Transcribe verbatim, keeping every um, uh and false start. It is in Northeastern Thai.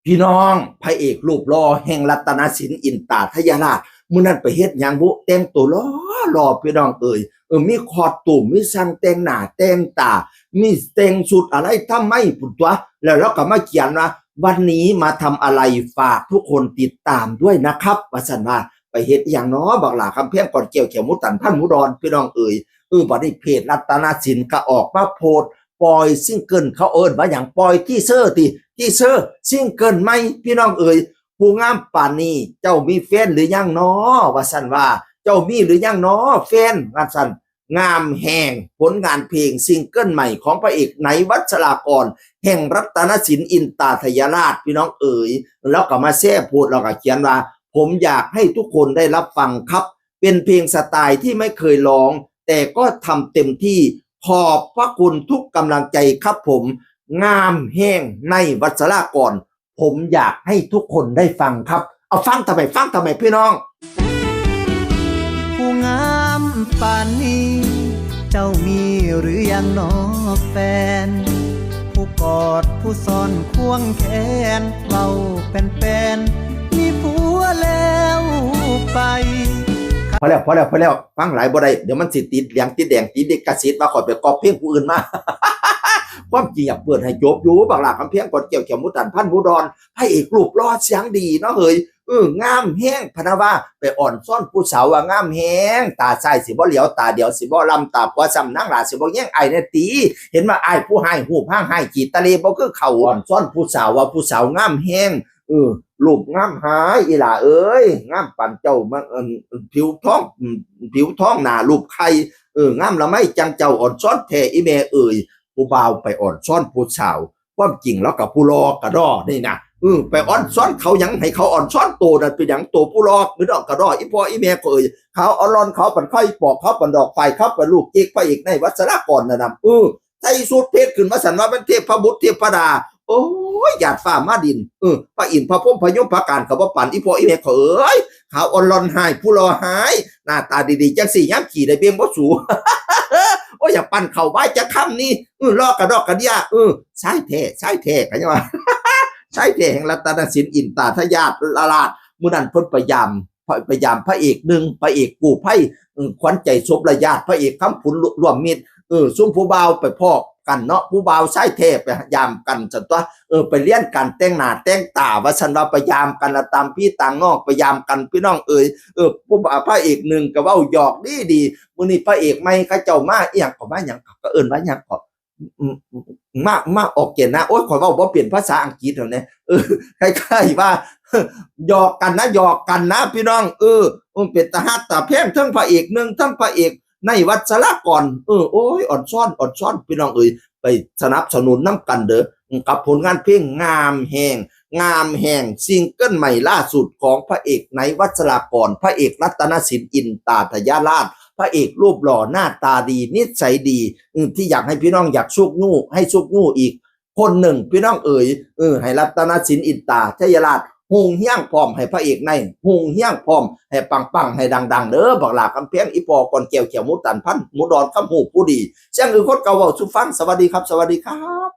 พี่น้อง พระเอกรูปหล่อแห่งรัตนศิลป์อินตาทยราช มื้อนั้นไปเฮ็ดหยังบุ แต่งตัวหล่อหล่อพี่น้องเอ๋ย เออ มีคอสตูม มีช่างแต่งหน้าแต่งตา มีแต่งชุดอะไรทำไมพุ้นตั๊ว แล้วเราก็มาเขียนว่า วันนี้มาทำอะไร ฝากทุกคนติดตามด้วยนะครับ ว่าซั่นว่า ไปเฮ็ดอีหยังน้อ บักหล้าคำแพง ก่อนแก้ว แขวหมูตัน พันหมูดอน พี่น้องเอ๋ย เออ บัดนี้เพจรัตนศิลป์ก็ออกมาโพสต์ ปล่อยซิงเกิล เขาเอิ้นว่าหยัง ปล่อยทีเซอร์ติ ทีเซอร์ซิงเกิลใหม่ พี่น้องเอ๋ย ผู้งามปานนี้ เจ้ามีแฟนหรือยังน้อ ว่าซั่นว่า เจ้ามีหรือยังน้อแฟน ว่าซั่น งามแฮง ผลงานเพลงซิงเกิลใหม่ของพระเอกไนท์ วัชรากร แห่งรัตนศิลป์อินตาทยราช พี่น้องเอ๋ย แล้วก็มาแชร์โพสต์ แล้วก็เขียนว่า ผมอยากให้ทุกคนได้รับฟังครับ เป็นเพลงสไตล์ที่ไม่เคยร้อง แต่ก็ทำเต็มที่ ขอบพระคุณทุกกำลังใจครับผม งามแฮง ไนท์ วัชรากร ผมอยากให้ทุกคนได้ฟังครับ เอาฟังทำไม ฟังทำไมพี่น้อง ผู้งามปานนี้ เจ้ามีหรือยังนอแฟน ผู้กอดผู้ซ่อนควงแขน เว้าแปนๆ มีผัวแล้วไป พอแล้ว พอแล้ว พอแล้ว ฟังหลายบ่ได้ เดี๋ยวมันสิติดเหลืองติดแดง ติดลิขสิทธิ์ ว่าข้อยไปก๊อปเพลงผู้อื่นมา ความจริงอยากเปิดให้จบอยู่ บักหล้าคำแพง ก่อนแก้ว แขวหมูตัน พันหมูดอน พระเอกรูปหล่อเสียงดีเนาะเฮ้ย เออ งามแฮง พะนะว่า ไปอ่อนซ้อนผู้สาวว่างามแฮง ตาซ้ายสิบ่เหลียว ตาเดียวสิบ่ลำ ตาขวาซ้ำนางหล้าสิบ่แยงอ้ายแน่ติ เห็นว่าอ้ายผู้ฮ้าย รูปร่างฮ้ายขี้ตะเลบ่คือเขา อ่อนซ้อนผู้สาวว่าผู้สาวงามแฮง เออ รูปงามหลาย อีหล้าเอ้ย งามปานเจ้ามา เอิ่ม ผิวทอง อืม ผิวทองหน้ารูปไข่ เออ งามละไมจั่งเจ้า อ่อนซ้อนแท้อีแม่เอ๋ย ผู้บ่าวไปอ่อนซ้อนผู้สาว ความจริงแล้วก็ผู้หล่อกะด้อนี่นะ เออ ไปอ่อนซ้อนเขาหยัง ให้เขาอ่อนซ้อนโตนั่น เป็นหยัง โตผู้หล่อ คือดอกกะด้อ อีพ่ออีแม่ก็เอ่ย ขาวอ่อนหล่อน ขาวปานไข่ปอก ขาวปานดอกไฟ ขาวปานลูกเจ๊ก พระเอกไนท์ วัชรากร นั่นน่ะ เออ ใส่ชุดเพชรขึ้นมา ซั่นว่าเป็นเทพบุตรเทพดา โอ้ย หยาดฟ้ามาดิน เออ พระอินทร์พระพรหมพระยมพระการก็บ่ปาน อีพ่ออีแม่ก็เอ่ย ขาวอ่อนหล่อนฮ้าย ผู้หล่อฮ้าย หน้าตาดีๆ จั่งซี้ ยามขี้ได้เบ่งบ่สู โอ้ย อยากปั่นเข้าไว้จักคำนี่ เออ หล่อกะดอกกะเดี้ย เออ ชายแท้ ชายแท้ ก็ยังว่า ชายแท้แห่งรัตนศิลป์อินตาทยราช มื้อนั้นเพิ่นไปยาม ไปยามพระเอกหนึ่ง พระเอกกู้ภัย เออ ขวัญใจศพและญาติ พระเอกคำผุนร่วมมิตร เออ ซุมผู้บ่าวไปพ้อกันเนาะ ผู้บ่าวชายแท้ไปยามกัน ซั่นตั๊ว เออ ไปเรียนการแต่งหน้าแต่งตา ว่าซั่นว่า ไปยามกันละ ต่างพี่ต่างน้อง ไปยามกัน พี่น้องเอ๋ย เออ ผู้บ่าว พระเอกหนึ่งก็เว้าหยอกดีๆ มื้อนี้พระเอกใหม่เขาเจ้ามา อีหยังก็มา หยังก็เอิ้นว่าหยังก็ อืม มา มาออกเกณฑ์นะ โอ๊ย ข้อยเว้าบ่เป็นภาษาอังกฤษแล้วเนี่ย เออ คล้ายๆว่า หยอกกันนะ หยอกกันนะ พี่น้อง เออ เออ เป็นตาฮักตาแพง ทั้งพระเอกหนึ่ง ทั้งพระเอกไนท์ วัชรากร เออ โอ๊ย อ่อนซ้อน อ่อนซ้อน พี่น้องเอ๋ย ไปสนับสนุนนำกันเด้อ กับผลงานเพลงงามแฮง งามแฮง ซิงเกิลใหม่ล่าสุดของพระเอกไนท์ วัชรากร พระเอกรัตนศิลป์อินตาทยราช พระเอกรูปหล่อหน้าตาดี นิสัยดี อืม ที่อยากให้พี่น้องอยากชุกยู้ ให้ชุกยู้อีกคนหนึ่ง พี่น้องเอ๋ย เออ ให้รัตนศิลป์อินตาทยราช ฮุ่งเฮี้ยงพร้อม ให้พระเอกไนท์ ฮุ่งเฮี้ยงพร้อม ให้ปังๆ ให้ดังๆ เด้อ บักหล้าคำแพง อีพ่อก่อนแก้ว แขวหมูตัน พันหมูดอน คำฮู้ผู้ดี เสียงอื่นคนเก่าเว้าสู่ฟัง สวัสดีครับ สวัสดีครับ